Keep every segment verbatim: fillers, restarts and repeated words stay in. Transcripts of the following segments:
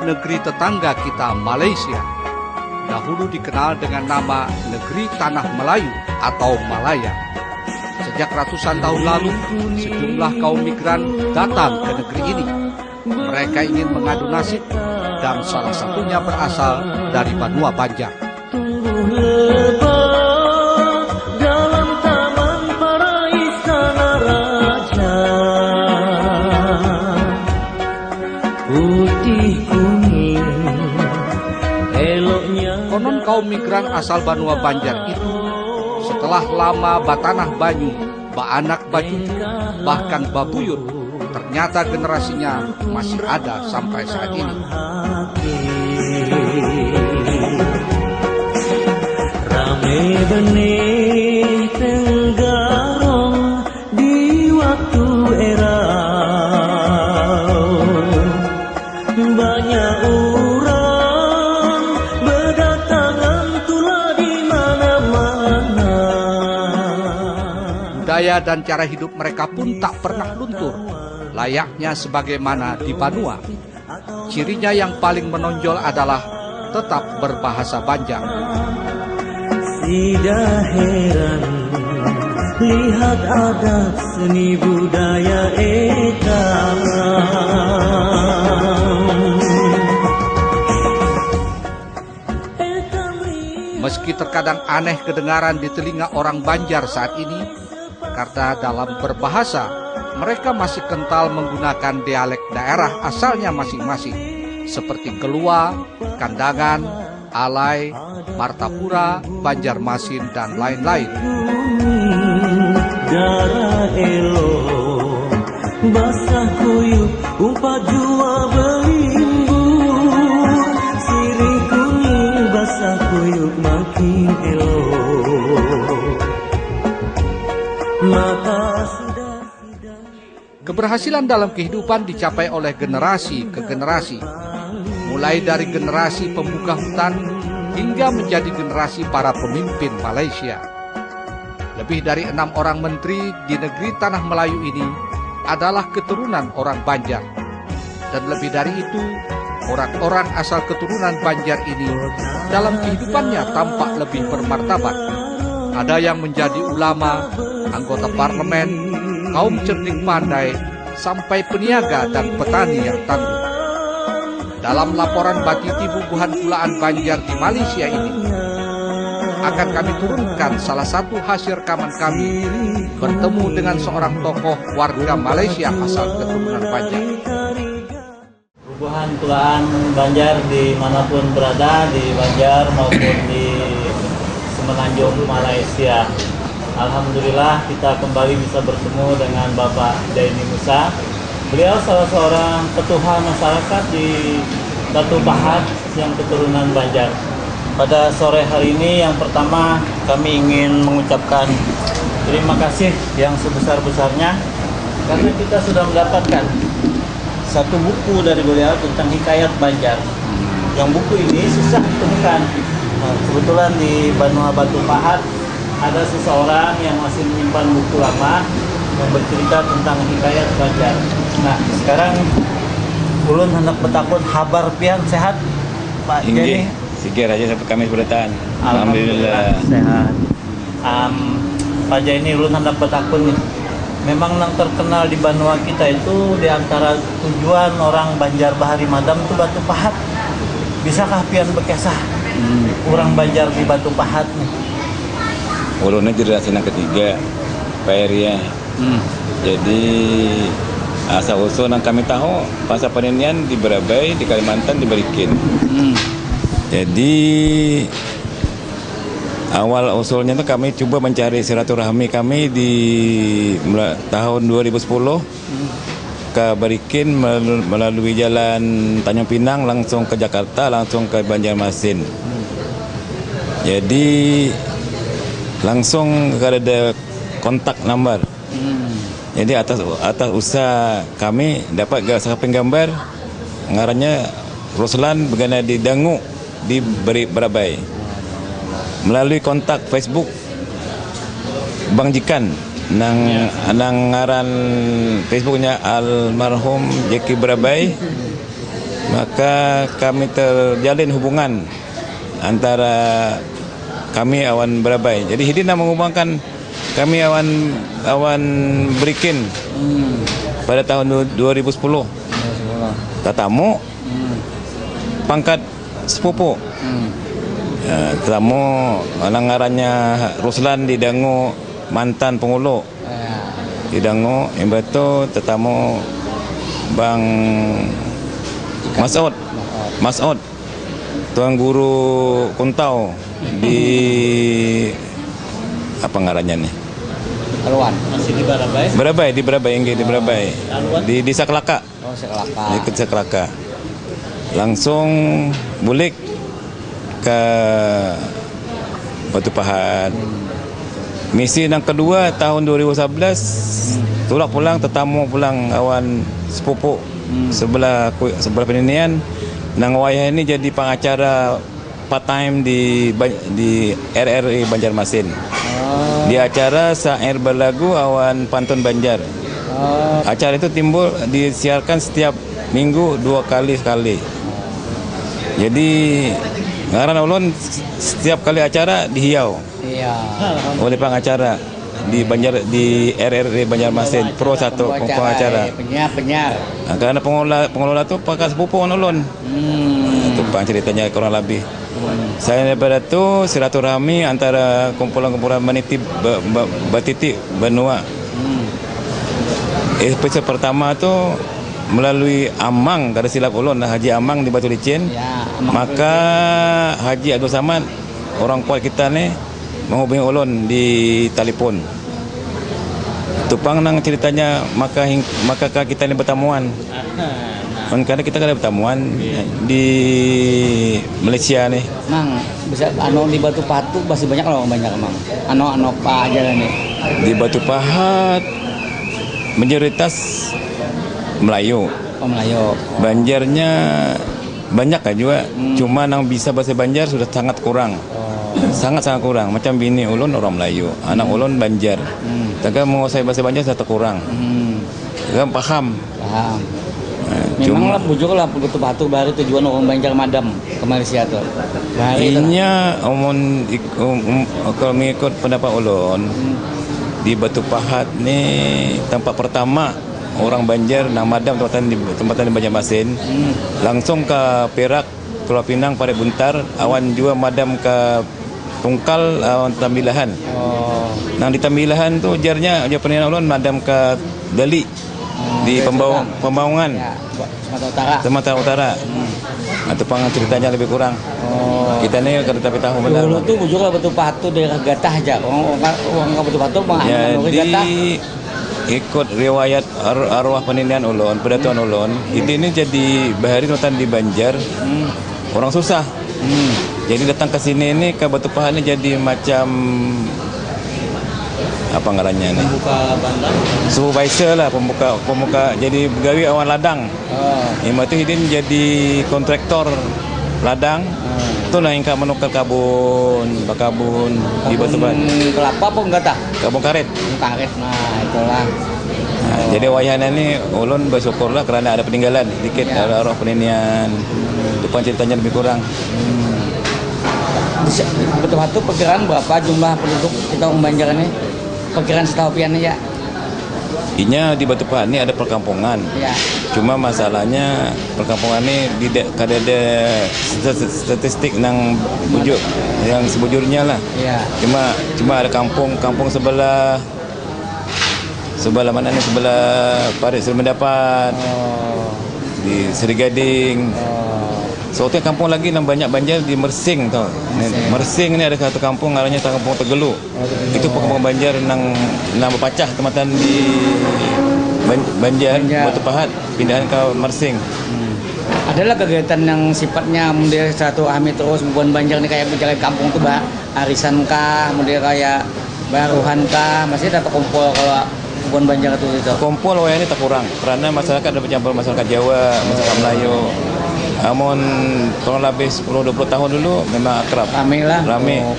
Negeri tetangga kita, Malaysia, dahulu dikenal dengan nama Negeri Tanah Melayu atau Malaya. Sejak ratusan tahun lalu, sejumlah kaum migran datang ke negeri ini. Mereka ingin mengadu nasib dan salah satunya berasal dari Banua Banjar. Tumbuh lebat dalam taman para istana raja. Putih kuning eloknya. Konon kaum migran asal Banua Banjar itu setelah lama batanah banyu, baanak bacucu, bahkan babuyut, ternyata generasinya masih ada sampai saat ini. Rame benih tenggarong di waktu erau. Banyak orang berdatangan tulah di mana-mana. Budaya dan cara hidup mereka pun tak pernah luntur, layaknya sebagaimana di Banua. Cirinya yang paling menonjol adalah tetap berbahasa Banjar. Sida heran lihat adat seni budaya ikam. Meski terkadang aneh kedengaran di telinga orang Banjar saat ini, karena dalam berbahasa, mereka masih kental menggunakan dialek daerah asalnya masing-masing, seperti Kelua, Kandangan, Alai, Martapura, Banjarmasin, dan lain-lain. Darah elo, basah kuyup, umpat jua belimbun. Sirih kuning, basah kuyup, makin elo. Maka sudah. Keberhasilan dalam kehidupan dicapai oleh generasi ke generasi, mulai dari generasi pembuka hutan hingga menjadi generasi para pemimpin Malaysia. Lebih dari enam orang menteri di negeri Tanah Melayu ini adalah keturunan orang Banjar. Dan lebih dari itu, orang-orang asal keturunan Banjar ini dalam kehidupannya tampak lebih bermartabat. Ada yang menjadi ulama, anggota parlemen, kaum cerdik pandai, sampai peniaga dan petani yang tangguh. Dalam laporan Batiti Bubuhan Kulaan Banjar di Malaysia ini, akan kami turunkan salah satu hasil rekaman kami bertemu dengan seorang tokoh warga Malaysia asal keturunan Banjar. Bubuhan Kulaan Banjar di manapun berada, di Banjar maupun di Semenanjung Malaysia. Alhamdulillah, kita kembali bisa bertemu dengan Bapak Daini Musa. Beliau salah seorang petuha masyarakat di Batu Pahat yang keturunan Banjar. Pada sore hari ini, yang pertama, kami ingin mengucapkan terima kasih yang sebesar-besarnya karena kita sudah mendapatkan satu buku dari beliau tentang hikayat Banjar. Yang buku ini susah ditemukan. Nah, kebetulan di Banua Batu Pahat ada seseorang yang masih menyimpan buku lama yang bercerita tentang hikayat Banjar. Nah, sekarang ulun hendak bertakun, habar pian sehat, Pak Jani? Inggih, sige raja sampai kami seberataan. Alhamdulillah. Sehat. Am, Pak Jani, ulun hendak bertakun nih. Memang nang terkenal di banua kita itu, di antara tujuan orang Banjar bahari madam tu Batu Pahat. Bisakah pian bekisah orang Banjar di Batu Pahat nih? Ulun ni generasi nang ketiga, Pak Eri, ya. Hmm. Jadi, asal usul nang kami tahu, pasal paninian di Barabai, di Kalimantan, di Barikin. Hmm. Jadi, awal usulnya tu kami cuba mencari silaturahmi kami di mula-, tahun dua ribu sepuluh ke Barikin melalu-, melalui jalan Tanjung Pinang langsung ke Jakarta, langsung ke Banjarmasin. Jadi, langsung kada ada kontak number. Hmm. Jadi, atas, atas usaha kami dapat ga-, sekaping gambar, ngarannya Ruslan, begana di Dangu, di Beri-, Barabai. Melalui kontak Facebook Bang Jikan, nang, ya, nang ngaran Facebooknya almarhum Jeki Barabai. Maka kami terjalin hubungan antara kami awan Berabai. Jadi hidin nang menghubungkan kami awan awan Brikin hmm. pada tahun dua ribu sepuluh. Tatamu hmm. pangkat sepupu. Hmm. Ya, tetamu nang ngarannya Ruslan di Dangu mantan pengulu. Ya. Di Dangu, imbah tu tetamu Bang Mas'ud. Mas'ud. Tuan Guru Kuntau di apa ngarannya nih? Haluan. Masih di Barabai? Barabai, di Barabai, inggih, di Barabai. Haluan? Di Desa Kelaka. Oh, Sekelaka. Ikut Sekelaka. Langsung bulik ke Batu Pahat. Misi nang kedua tahun dua ribu sebelas, tulak pulang, tetamu pulang awan sepupu sebelah ku- sebelah peninian nang wayah ini jadi pengacara part time di Ba- di R R I Banjarmasin. Di acara syair berlagu awan pantun Banjar. Acara itu timbul disiarkan setiap minggu dua kali sekali. Jadi ngaran ulun setiap kali acara dihiau Iya. oleh pengacara di Banjar di R R I Banjarmasin Pro satu Pembawa pengacara. Penyiar, penyiar. Nah, karena pengelola pengelola tuh pakai sepupu ulun. Hmm. Itu pang ceritanya kurang lebih. Selain daripada itu silaturahmi antara kumpulan-kumpulan meniti ba- ba- batiti benua. Hmm. Episode pertama tuh melalui Amang, kada silap ulun, Haji Amang di Batu Licin. Ya, Amang Maka Haji Abdul Samad, orang kuat kita nih, menghubungi ulun di telepon. Tupang nang ceritanya maka hing- maka ka kita ni bertamuan. Kan karena kita kada bertamuan di Malaysia nih. Mang, bisa anu di Batu Patu masih banyak loh banyak mang. Anu anu apa aja nih? Di Batu Pahat mayoritas Melayu. Oh Melayu. Banjarnya banyak lah juga. Hmm. Cuma nang bisa bahasa Banjar sudah sangat kurang. Oh. Sangat-sangat kurang. Macam bini ulun orang Melayu, anak hmm. ulun Banjar. Hmm. Tapi menguasai bahasa Banjar sudah kurang. Hmm. Kan paham. Paham. Nah, Memang cuma lah bujur lah Batu Patu baru tujuan orang Banjar madam ke Malaysia tu. Bahari tu lah. Inya amun ik- um, um, kalau mengikut pendapat ulun hmm. di Batu Pahat ni tempat pertama orang Banjar nang madam tempatan di tempatan di Banjarmasin hmm. langsung ke Perak Pulau Pinang Parit Buntar awan jua madam ka Tungkal awan Tambilahan. Oh. Nang di Tambilahan tu jarnya ujar penilaian ulun madam ka Dali di Pembau Pembaungan. Ya, Sumatera Utara. Sumatera Utara. Hmm. Nah, tu pang ceritanya lebih kurang. Oh. Kita ni kada tapi tahu benar. Dulu tu bujur lah Batu Patu daerah Gatah aja. Orang orang, orang Batu Patu mah ya, anu di Gatah. Ikut riwayat ar- arwah peninian ulun, pedatuan ulun, ini jadi bahari nutan di Banjar, orang susah. Jadi datang ke sini ini ke Batu Pahat ini jadi macam apa ngarannya nih? Pembuka bandar. Supervisor lah, pembuka pembuka jadi begawi awan ladang. Oh. Ima tu hidin jadi kontraktor ladang. Hmm. Tu nah ingka menukar kabun, bakabun di Batu Pahat. Kelapa apa enggak tah? Kabun karet. Kabun karet, nah itulah. Nah, oh. Jadi wayahnya ni ulun bersyukurlah kerana ada peninggalan sedikit ya. Ada arwah peninian. Itu pun ceritanya lebih kurang. Hmm. Betul-betul perkiraan berapa jumlah penduduk kita orang Banjar ini? Perkiraan setahu pian ya. Inya di Batu Pahat ni ada perkampungan. Ya. Cuma masalahnya perkampungan ni tidak kada ada statistik nang bujur yang sebujurnya lah. Ya. Cuma cuma ada kampung kampung sebelah sebelah mana ni sebelah parit sudah mendapat oh. Di Seri Gading. Oh. Soalnya kampung lagi nang banyak banjir di Mersing tu. Mersing. Mersing ni ada satu kampung ngarannya Kampung Tegelu. Itu pengumuman banjar nang nang bapacah kematan di Banjar, Banjar. Batu Pahat pindahan ke Mersing. Hmm. Adalah kegiatan yang sifatnya model satu ami terus bukan banjar ni kayak menjaga kampung tuh bah arisan kah model kayak baruhan kah masih ada kumpul kalau bukan banjar tuh itu kumpul wayah ini tak kurang karena masyarakat ada bercampur masyarakat Jawa masyarakat Melayu amun kurang lebih sepuluh dua puluh tahun dulu memang akrab rame lah rame oh,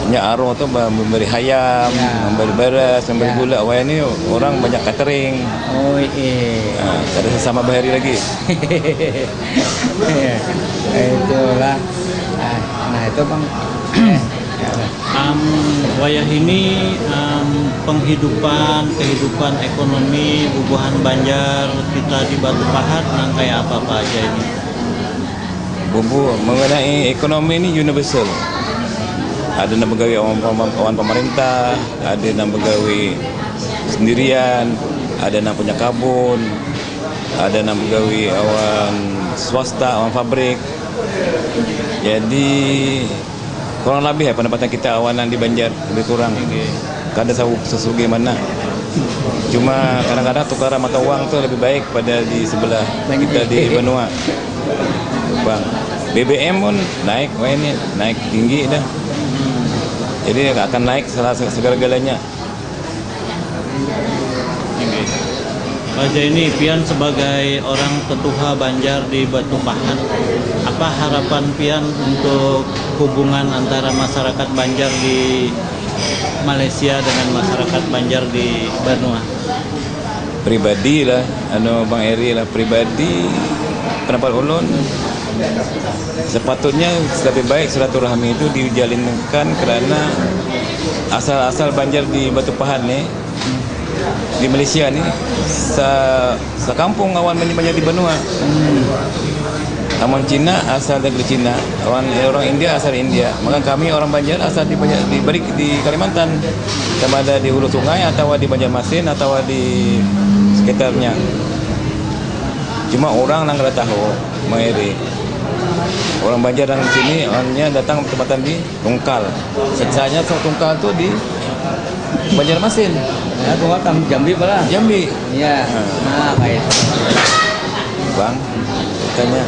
Nya aruh tu ba- memberi hayam, Ya. memberi beras, memberi Ya. gula. Wayah ni orang banyak catering. Oh, iya. Nah, kada sesama bahari lagi. Iya. Nah, itulah. Nah, nah, itu, Bang. Am, wayah ini, am, penghidupan, kehidupan ekonomi bubuhan Banjar kita di Batu Pahat nang kayak apa-apa aja ini? Bubu, mengenai ekonomi ni universal. Ada nang begawi awan, awan, awan pemerintah, ada nang begawi sendirian, ada nang punya kabun, ada nang begawi awan swasta, awan pabrik. Jadi, kurang labih ya pendapatan kita awan nang di Banjar, lebih kurang. Kada sa- sesugih mana. Cuma kadang-kadang tukaran mata uang tu lebih baik pada di sebelah kita di banua. Bang, B B M pun naik, wah ini naik tinggi dah. Jadi akan naik salah se- segala-galanya. Oke. Raja ini, pian sebagai orang tetuha Banjar di Batu Pahat, apa harapan pian untuk hubungan antara masyarakat Banjar di Malaysia dengan masyarakat Banjar di banua? Pribadi lah, anu Bang Eri lah, pribadi, pendapat ulun, sepatutnya lebih baik silaturahmi itu dijalinkan kerana asal-asal Banjar di Batu Pahat ni, di Malaysia ni, sa- sakampung awan Banjar di banua. Amun Cina asal dari Cina, awan orang India asal India. Maka kami orang Banjar asal di Banjar, di Berik, di Kalimantan, sama ada di Hulu Sungai atau di Banjarmasin atau di sekitarnya. Cuma orang nang kada tahu, Bang Eri, orang Banjar nang di sini hanya datang tempatan di Tungkal. Sesanya so Tungkal tu di Banjarmasin. Ya, Tungkal tam Jambi pala. Jambi. Iya. Nah, baik. Bang, tanya.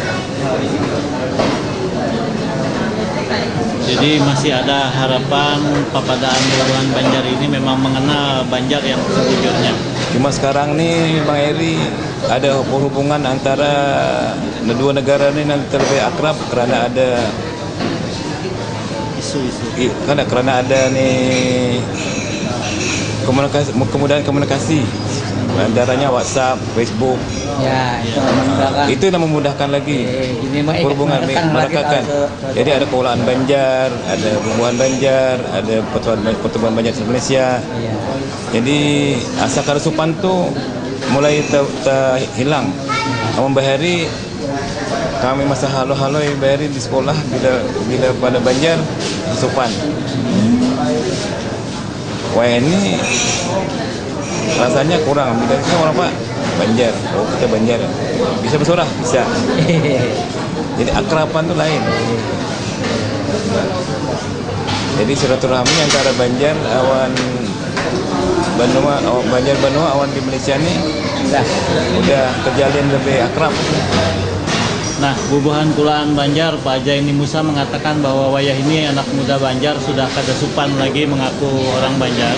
Jadi masih ada harapan papadaan bubuhan Banjar ini memang mengenal Banjar yang sejujurnya. Cuma sekarang ni Bang Eri, ada hubungan antara dua negara ni nanti lebih akrab kerana ada isu-isu. I- kan ada, kerana ada ni komunikasi, kemudahan komunikasi, antaranya WhatsApp, Facebook. Ya, itu memudahkan. Itu yang memudahkan lagi. Eh, ini mah, eh, hubungan merekatkan lagi, merekatkan. Tahu se- Jadi ada keulaan Banjar, ada bubuhan Banjar, ada pertubuhan, pertubuhan Banjar Indonesia. Iya. Jadi asa kada supan tu mulai te- tehilang. Amun bahari kami masa halo-halo bahari di sekolah bila bila pada Banjar supan. Wah ini rasanya kurang. Bila kita orang apa Banjar, oh kita Banjar bisa bersuara bisa. Jadi akraban tu lain. Jadi silaturahmi antara Banjar awan Banua, oh, Banjar Banua awan di Malaysia ni udah udah terjalin lebih akrab. Nah, bubuhan kulaan Banjar, Pak Zaini Musa mengatakan bahwa wayah ini anak muda Banjar sudah kada supan lagi mengaku orang Banjar.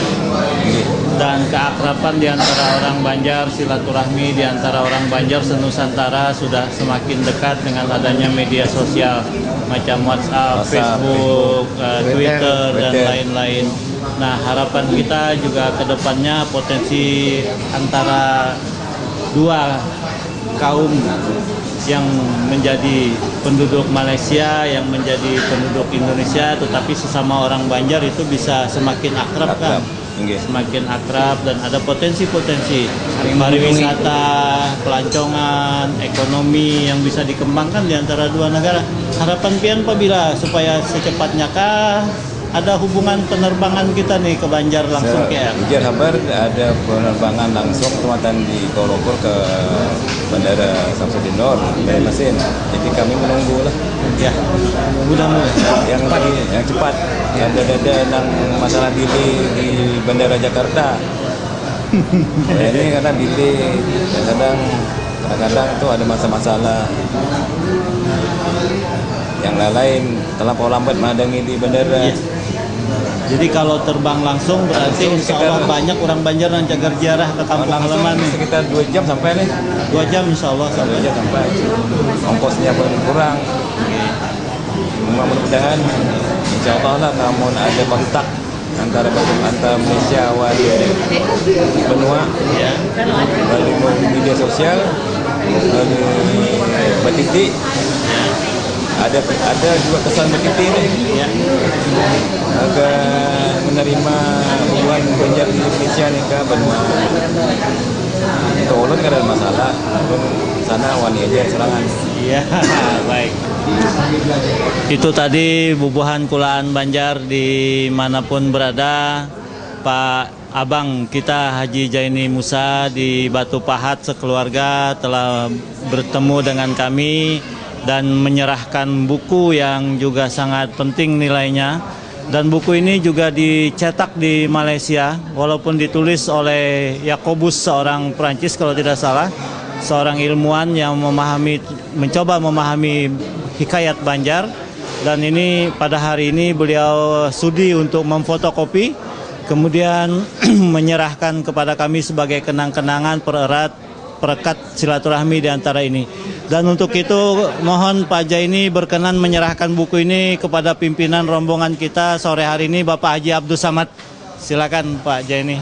Dan keakraban di antara orang Banjar, silaturahmi di antara orang Banjar senusantara sudah semakin dekat dengan adanya media sosial macam WhatsApp, WhatsApp, Facebook, eh, Twitter, Twitter, dan Twitter. Lain-lain. Nah, harapan kita juga ke depannya potensi antara dua kaum yang menjadi penduduk Malaysia, yang menjadi penduduk Indonesia, tetapi sesama orang Banjar itu bisa semakin akrab, kan? Akrab, inggih. Semakin akrab dan ada potensi-potensi pariwisata, pelancongan, ekonomi yang bisa dikembangkan di antara dua negara. Harapan pian, Pak, bila supaya secepatnya kah ada hubungan penerbangan kita nih ke Banjar langsung, K L? Ujar habar ada penerbangan langsung kecamatan di Kuala Lumpur ke Bandara Samsudin Nor, Banjarmasin. Jadi kami menunggu lah. Ya, mudah-mudahan. Yang cepat. Yang cepat. Ya. Ada, ada nang masalah delay di Bandara Jakarta. Ya, ini karena delay, kadang-kadang kadang-kadang itu ada masalah-masalah yang lain-lain, terlampau lambat mendatangi di bandara. Iya. Jadi kalau terbang langsung berarti langsung insya Allah sekitar banyak orang Banjar yang jaga ziarah ke kampung halaman nih. Sekitar dua jam sampai nih. Dua jam insya Allah sampai. Dua jam sampai. Ongkosnya pun kurang. Cuma mudah-mudahan Insya Allah lah, namun ada kontak antara, antara Malaysia wan benua, ya, melalui media sosial, melalui batiti, ada, ada juga kesan batiti nih, ya, agak menerima bubuhan Banjar di Malaysia nih, ke benua. Itu ulun kada ada masalah, ulun sana wani aja sorangan. Iya, baik. Itu tadi bubuhan kulaan Banjar di manapun berada, Pak Abang kita Haji Jaini Musa di Batu Pahat sekeluarga telah bertemu dengan kami dan menyerahkan buku yang juga sangat penting nilainya. Dan buku ini juga dicetak di Malaysia, walaupun ditulis oleh Yakobus, seorang Perancis kalau tidak salah, seorang ilmuwan yang memahami, mencoba memahami hikayat Banjar. Dan ini, pada hari ini, beliau sudi untuk memfotokopi, kemudian menyerahkan kepada kami sebagai kenang-kenangan pererat, perekat silaturahmi di antara ini. Dan untuk itu, mohon Pak Jaini berkenan menyerahkan buku ini kepada pimpinan rombongan kita sore hari ini, Bapak Haji Abdul Samad. Silakan, Pak Jaini.